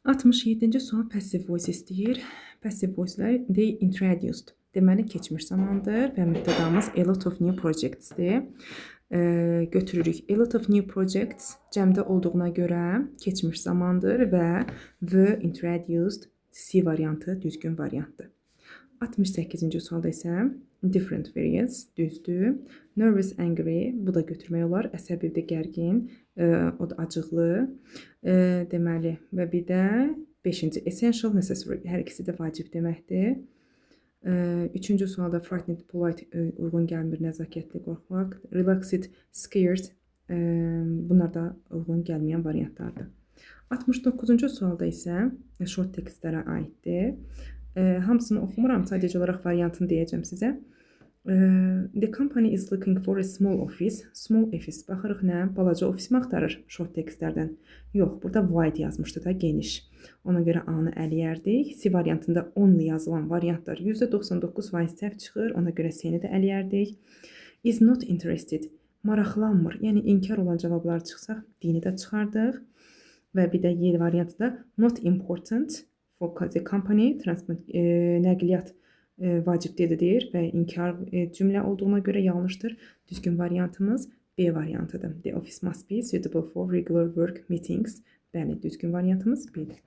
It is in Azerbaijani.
67-ci sual passive voice istəyir. Passive voice-lər they introduced. Deməli keçmiş zamandır və mübtədamız a lot of new projects-dir. Götürürük. A lot of new projects cəmdə olduğuna görə keçmiş zamandır və were introduced C variantı düzgün variantdır. 68-ci sualda isə different variants düzdür. Nervous, angry bu da götürmək olar. Əsəbi də gərgin, o da acıqlı. Deməli və bir də 5-ci essential, necessary hər ikisi də vacib deməkdir. Üçüncü sualda frightened, polite uyğun gəlmir, nəzakətli, qorxaq. Relaxed, scared bunlar da uyğun gəlməyən variantlardır. 69-cu sualda isə short tekstlərə aiddir. Hamısını oxumuram, sadəcə olaraq variantını deyəcəm sizə. The company is looking for a small office. Small office. Baxırıq nə? Balaca ofis mi axtarır short tekstlərdən? Yox, burada wide yazmışdı da, geniş. Ona görə A-nı ələyərdik. C variantında only yazılan variantlar %99% səhv çıxır. Ona görə C-ni də ələyərdik. Is not interested. Maraqlanmır. Yəni inkar olan cavablar çıxsaq, D-ni də çıxardıq. Və bir də Y variantında not important for the company, transport, nəqliyyat vacib deyil deyir və inkar cümlə olduğuna görə yanlışdır. Düzgün variantımız B variantıdır. The office must be suitable for regular work meetings. Bəli, düzgün variantımız B-dir.